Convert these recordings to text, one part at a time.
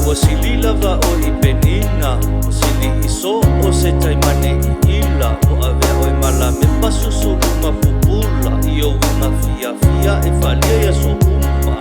Ua sili lava oe i penina, ua sili i so o se taimane i ila. Ua avea oe ma Lamepa susulu ma pupula, i ou uiga fiafia e faaalia i aso uma.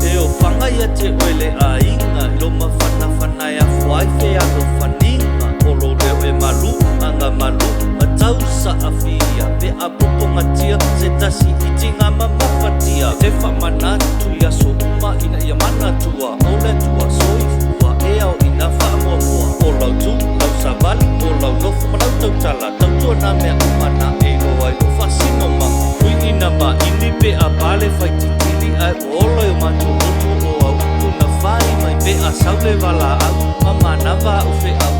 E ofaga ia te oe le aiga, i lou mafanafana e afua ai fealofaniga. O lou leo e malu, agamalu ma tausaafia, pe a popogatia se tasi i tiga ma mafatia. E te faamanatu i aso uma ina ia manatua, o le Atua soifua e aoina faamuamua. O lau tu, lau savali, o lau nofo ma lau tautala, tautua nā mea uma na e iloa ai lou faasinomaga. Ui ina maini pe a pale faititili, ae ua ola i o matou loto o au upu na fai mai. Pe a sau le valaau ma manava au feau.